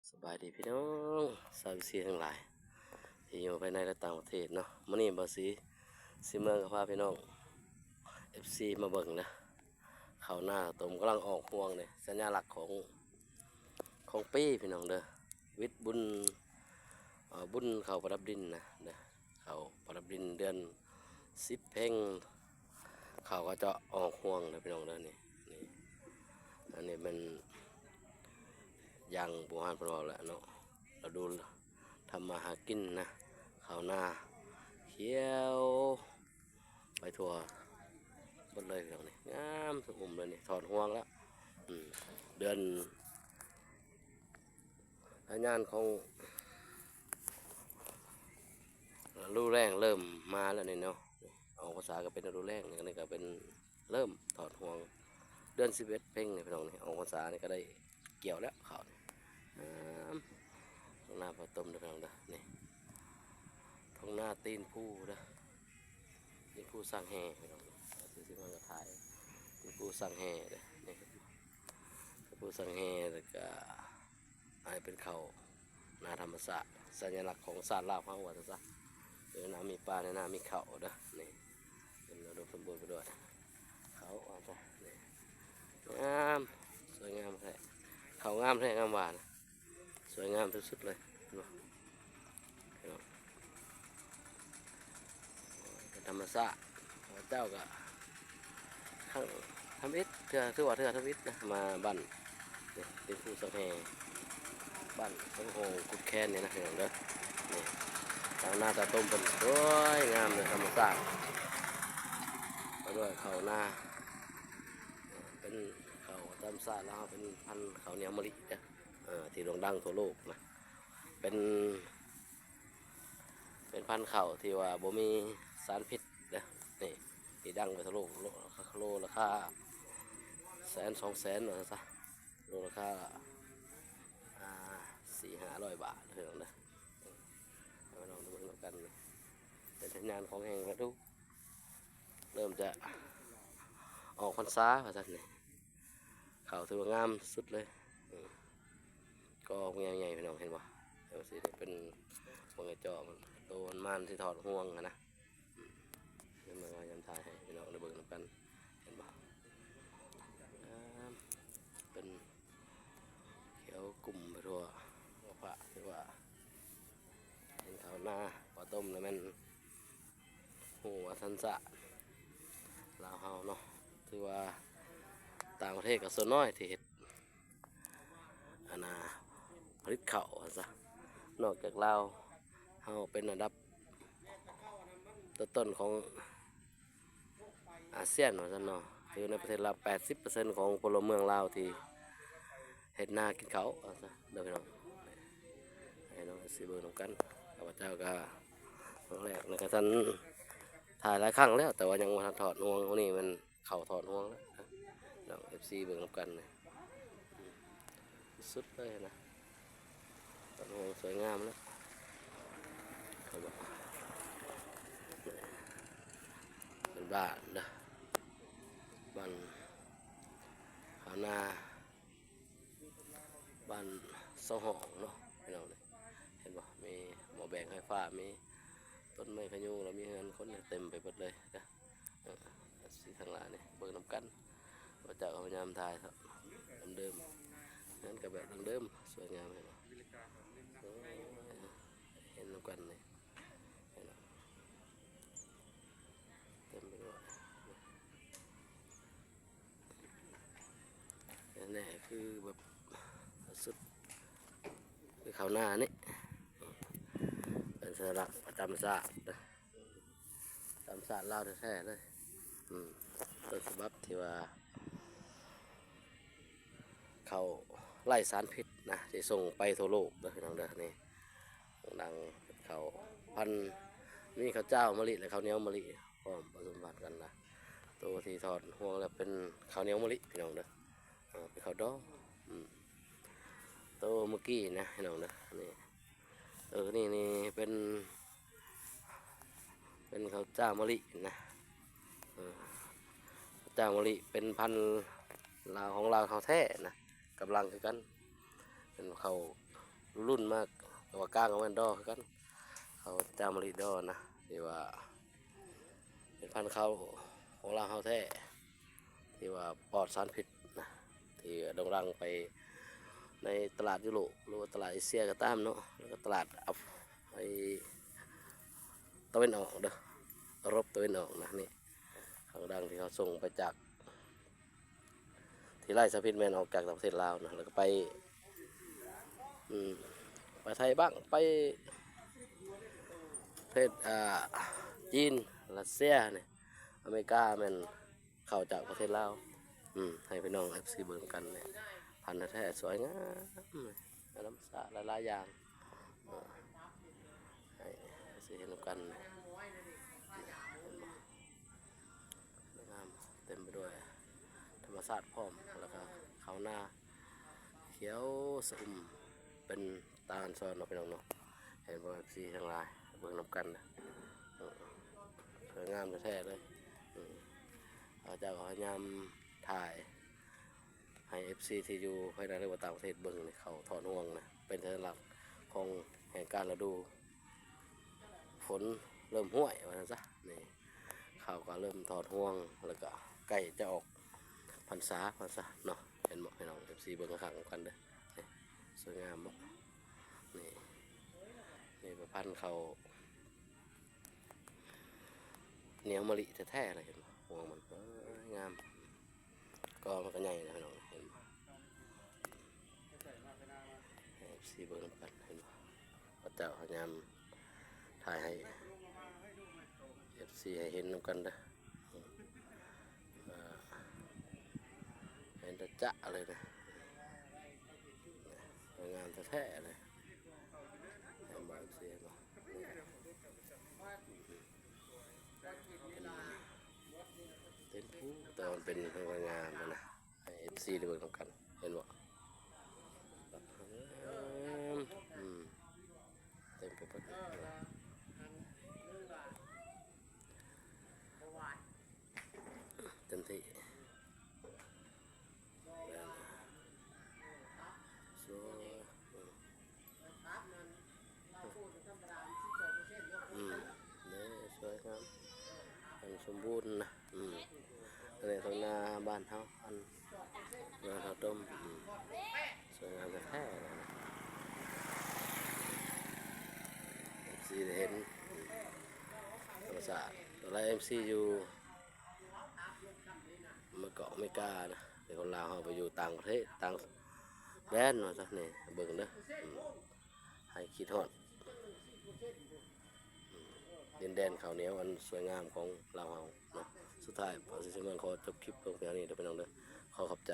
ສະບາຍດີພີ່ນ້ອງຊາວເອັຟຊີທັງຫຼາຍ ທີ່ຢູ່ພາຍໃນ ແລະ ຕ່າງປະເທດເນາະ. ມື້ນີ້ບ່າວສີສີເມືອງກໍພາພີ່ນ້ອງເອັຟຊີມາເບິ່ງເດີ ເຂົ້ານາຕົມກຳລັງອອກຮວງເດ້ ສັນຍາລັກຂອງ ຂອງປີພີ່ນ້ອງເດີ ວິດບຸນ ເອີ ບຸນເຂົ້າປະດັບດິນນະເດີ ເຂົ້າປະດັບດິນເດືອນສິບເພັງ ເຂົ້າກໍຈະອອກຮວງເດີພີ່ນ້ອງເດີ. ນີ້ ນີ້ ອັນນີ້ແມ່ນຢ່າງບູຮານເພິ່ນເວົ້າແຫຼະເນາະ ລະດູທຳມາຫາກິນນະ ເຂົ້ານາຂຽວໄປທົ່ວເບິດເລີຍພີ່ນ້ອງ. ນີ້ງາມສຸດອຸມເລີຍນີ້ ຖອດຮວງແລ້ວ ອືມ ເດືອນ ສາຍຍານຂອງລະດູແລ້ງເລີ່ມມາແລ້ວນີ້ເນາະ ອອກພັນສາກໍເປັນລະດູແລ້ງ ນີ້ກໍເປັນເລີ່ມຖອດຮວງ ເດືອນສິບເອັດເພັງນີ້ພີ່ນ້ອງ. ນີ້ອອກພັນສານີ້ກໍໄດ້ກ່ຽວແລ້ວເຂົ້ານີ້ ງາມ ທົ່ງນາພໍ່ຕົມເດີພີ່ນ້ອງເດີ. ນີ້ທົ່ງນາຕີນພູເດີ ຕີນພູສ້າງແຮ່ພີ່ນ້ອງເດີ ຊິມາກໍຖ່າຍຕີນພູສ້າງແຮ່ເດີ. ນີ້ ປູສັງແຮ່ ແລ້ວກະໃຫ້ເປັນເຂົ້ານາທຳມະຊາດ ສັນຍາລັກຂອງຊາດລາວເຮົາວ່າຊັ້ນຊະ. ເອີ ນາມີປາ ໃນນາມີເຂົ້າເດີ. ນີ້ເປັນອຸດົມສົມບູນໄປດ້ວຍເຂົ້າວ່າຊັ້ນ. ນີ້ງາມ ສວຍງາມແທ້ ເຂົ້າງາມແທ້ງາມຫວານ. ສວຍງາມທີ່ສຸດເລີຍ ເຫັນບໍ່? ເປັນທຳມະຊາດ ເຈົ້າກໍຄັ້ງທຳອິດ ເທື່ອ ຖືວ່າເທື່ອທຳອິດນະ ມາບ້ານນີ້ ເປັນຜູ້ສັງແຮ່ ບ້ານສັງໂຮງກຸດແຄນນີ້ນະ ພີ່ນ້ອງເດີ. ນີ້ ຊາວນາຕາຕົມເພິ່ນສວຍງາມເລີຍ ທຳມະຊາດ ໄປດ້ວຍເຂົ້ານາ ເປັນເຂົ້າຕາມຊາດລາວ ເປັນພັນເຂົ້າໜຽວມະລິເດີ. ເອີ ທີ່ໂດ່ງດັງທົ່ວໂລກນະ ເປັນ ເປັນພັນເຂົ້າທີ່ວ່າບໍ່ມີສານພິດເດີ. ນີ້ ທີ່ດັງໄປທົ່ວໂລກ ໂລ ໂລລາຄາແສນສອງແສນວ່າຊັ້ນຊະ ໂລລາຄາ ອ່າ ສີ່ຫ້າຮ້ອຍບາດເດີ ພີ່ນ້ອງເດີ. ເອົາມາລອງເບິ່ງນຳກັນ ເປັນສັນຍານຂອງແຮ່ງລະດູ ເລີ່ມຈະອອກພັນສາວ່າຊັ້ນນີ້. ເຂົ້າຖືວ່າງາມສຸດເລີຍ ເອີ ກໍອອກແນວໃຫຍ່ ພີ່ນ້ອງເຫັນບໍ່? ຈັ່ງຊີ້ເປັນ ເບິ່ງໃນຈໍມັນ ໂຕມັນມານຊິຖອດຮວງຫັ້ນນະ. ອືມ ເບິ່ງວ່າຍາມຖ່າຍໃຫ້ພີ່ນ້ອງໄດ້ເບິ່ງນຳກັນ ເຫັນບໍ່? ງາມ ເປັນຂຽວກຸ້ມໄປທົ່ວ ວ່າພະ ຖືວ່າເຫັນເຂົ້ານາພໍ່ຕົມແລ້ວແມ່ນ ຮູ້ວ່າສັນຊາດລາວເຮົາເນາະ ຖືວ່າຕ່າງປະເທດກໍສ່ວນນ້ອຍທີ່ເຮັດ ອັນນ່າ ຜະລິດເຂົ້າວ່າຊະ. ນອກຈາກລາວ ເຮົາເປັນອັນດັບຕົ້ນໆຂອງອາຊຽນວ່າຊັ້ນເນາະ ຄືໃນປະເທດລາວ ແປດສິບເປີເຊັນຂອງພົນລະເມືອງລາວທີ່ ເຮັດນາກິນເຂົ້າວ່າຊະເດີພີ່ນ້ອງ ໃຫ້ນ້ອງເອັຟຊີເບິ່ງນຳກັນ. ຂ້າພະເຈົ້າກະຄັ້ງແລກ ແລ້ວກະທັນຖ່າຍຫຼາຍຄັ້ງແລ້ວ ແຕ່ວ່າຍັງບໍ່ທັນຖອດຮວງ. ນີ້ແມ່ນເຂົ້າຖອດຮວງແລ້ວ ນ້ອງເອັຟຊີເບິ່ງນຳກັນ ສຸດເລີຍນະ ຖອດຮວງສວຍງາມເລີຍ. ເປັນບ້ານເດີ ບ້ານເຂົ້ານາ ບ້ານເສົາຫ້ອງເນາະ ພີ່ນ້ອງເອີຍ ເຫັນບໍ່? ມີໝໍ້ແບງໄຟຟ້າ ມີຕົ້ນໄມ້ຂະຍຸງ ແລ້ວມີເຮືອນຄົນເຕັມໄປເບິດເລີຍເດີ. ເອີ ເອັຟຊີທັງຫຼາຍນີ້ ເບິ່ງນຳກັນ ພະເຈົ້າກໍພະຍາຍາມຖ່າຍເນາະ ເດີມໆ ເຮືອນກໍແບບເດີມໆ ສວຍງາມ ເຫັນບໍ່? ເອີ ເຫັນນຳກັນນີ້ ເຫັນບໍ່? ເຕັມໄປໝົດ. ແນ່ໆ ຄືແບບສຸດ ຄືເຂົ້ານານີ້ ເປັນສັນຍາລັກປະຈຳຊາດ ປະຈຳຊາດລາວແທ້ໆເລີຍ. ອືມ ຕົ້ນສະບັບທີ່ວ່າເຂົ້າໄຮ້ສານພິດນະ ທີ່ສົ່ງໄປທົ່ວໂລກເດີ ພີ່ນ້ອງເດີ. ນີ້ ດັງເຂົ້າພັນ ມີເຂົ້າຈ້າວມະລິ ແລະ ເຂົ້າໜຽວມະລິ ພ້ອມປະສົມພັນກັນນະ. ໂຕທີ່ຖອດຮວງແລ້ວເປັນເຂົ້າໜຽວມະລິ ພີ່ນ້ອງເດີ ເອີ ເປັນເຂົ້າດອງ. ອືມ ໂຕມື້ກີ້ນະ ພີ່ນ້ອງເດີ ນີ້ ເອີ ນີ້ ນີ້ເປັນ ເປັນເຂົ້າຈ້າວມະລິນະ ເອີ ເຂົ້າຈ້າວມະລິເປັນພັນລາວ ຂອງລາວເຮົາແທ້ນະ ກຳລັງຄືກັນ ເປັນເຂົ້າ ລຸ້ນມາກ ແຕ່ວ່າກ້າງຂອງມັນດໍຄືກັນ ເຂົ້າຈ້າມະລິດໍນະ ທີ່ວ່າເປັນພັນເຂົ້າຂອງລາວເຮົາແທ້ ທີ່ວ່າປອດສານພິດນະ ທີ່ໂດ່ງດັງໄປໃນຕະຫຼາດຢູໂຣບ ຫຼືວ່າຕະຫຼາດເອເຊຍກໍຕາມເນາະ ແລ້ວກໍຕະຫຼາດອັຟ ໄອ້ຕາເວັນອອກເດີ ເອີຣົບຕາເວັນອອກນະ ນີ້ ເຂົ້າດັງທີ່ເຂົາສົ່ງໄປຈາກ ທີ່ໄລ່ສານພິດແມ່ນອອກຈາກປະເທດລາວນະ ແລ້ວກໍໄປ ອືມ ໄປໄທບ້າງ ໄປປະເທດ ອ່າ ຈີນ ຣັດເຊຍນີ້ ອາເມລິກາແມ່ນເຂົ້າຈາກປະເທດລາວ. ອືມ ໃຫ້ພີ່ນ້ອງເອັຟຊີເບິ່ງນຳກັນນີ້ ພັນແທ້ໆ ສວຍງາມ ທຳມະຊາດຫຼາຍໆຢ່າງ ເອີ ໃຫ້ເອັຟຊີເຫັນນຳກັນ ງາມ ເຕັມໄປດ້ວຍທຳມະຊາດພ້ອມ ແລ້ວກໍເຂົ້ານາຂຽວຊະອຸ່ມ ເປັນຕາອັນຊອນເນາະ ພີ່ນ້ອງເນາະ. ເຫັນບໍ່ ເອັຟຊີທັງຫຼາຍ ເບິ່ງນຳກັນນະ ເອີ ສວຍງາມແທ້ໆເລີຍ. ເອີ ເຂົາເຈົ້າກໍພະຍາຍາມຖ່າຍໃຫ້ເອັຟຊີທີ່ຢູ່ພາຍໃນ ຫຼືວ່າຕ່າງປະເທດເບິ່ງນີ້ ເຂົາຖອນຮວງນະ ເປັນສັນຍາລັກຂອງແຫ່ງການລະດູ ຝົນເລີ່ມຫ້ວຍວ່າຊັ້ນຊະ ນີ້ ເຂົາກໍເລີ່ມຖອດຮວງ ແລ້ວກໍໃກ້ຈະອອກພັນສາວ່າຊັ້ນຊະເນາະ. ເຫັນບໍ່ ພີ່ນ້ອງເອັຟຊີ ເບິ່ງຂ້າງໆນຳກັນເດີ ນີ້ ສວຍງາມບໍ່ ນີ້ ນີ້ປະພັນເຂົ້າໜຽວມະລິແທ້ໆເລີຍ ເຫັນບໍ່ ຮວງມັນ ເອີ ງາມ. ກໍມັນກໍໃຫຍ່ນະພີ່ນ້ອງ ເຫັນບໍ່ ໃຫ້ເອັຟຊີເບິ່ງນຳກັນ ເຫັນບໍ່ ເຂົາເຈົ້າພະຍາຍາມຖ່າຍໃຫ້ເອັຟຊີ ໃຫ້ເຫັນນຳກັນເດີ ເອີ ເຫັນຈະໆເລີຍນະ ງາມແທ້ໆເລີຍ ເຫັນບໍ່ ເອັຟຊີ ເຫັນບໍ່ ເປັນ ເປັນພູ ແຕ່ວ່າມັນເປັນງາມຫັ້ນນະ ໃຫ້ເອັຟຊີໄດ້ເບິ່ງນຳກັນ ເຫັນບໍ່ ງາມ ອືມ ເຕັມໄປໝົດ ເຕັມທີ່ ແມ່ນ ສວຍ ອືມ ນີ້ ສວຍງາມ ອັນສົມບູນນະ ອືມ ອັນນີ້ທົ່ງນາບ້ານເຮົາ ອັນນາເຮົາດົມ ອືມ ສວຍງາມແທ້ໆເລີຍນະ ເອັຟຊີໄດ້ເຫັນ ອືມ ທຳມະຊາດ ແລະ ເອັຟຊີຢູ່ ເມືອງເກາະອາເມລິການະ ແຕ່ຄົນລາວເຮົາໄປຢູ່ຕ່າງປະເທດ ຕ່າງແດນວ່າຊັ້ນນີ້ ເບິ່ງເດີ ອືມ ໃຫ້ຄິດຮອດ ອືມ ດິນແດນເຂົ້າໜຽວອັນສວຍງາມຂອງລາວເຮົາເນາະ. ສຸດທ້າຍ ບ່າວສີສະເໝືອນຂໍຈົບຄລິບລົງພຽງເທົ່ານີ້ເດີພີ່ນ້ອງເດີ ຂໍຂອບໃຈ.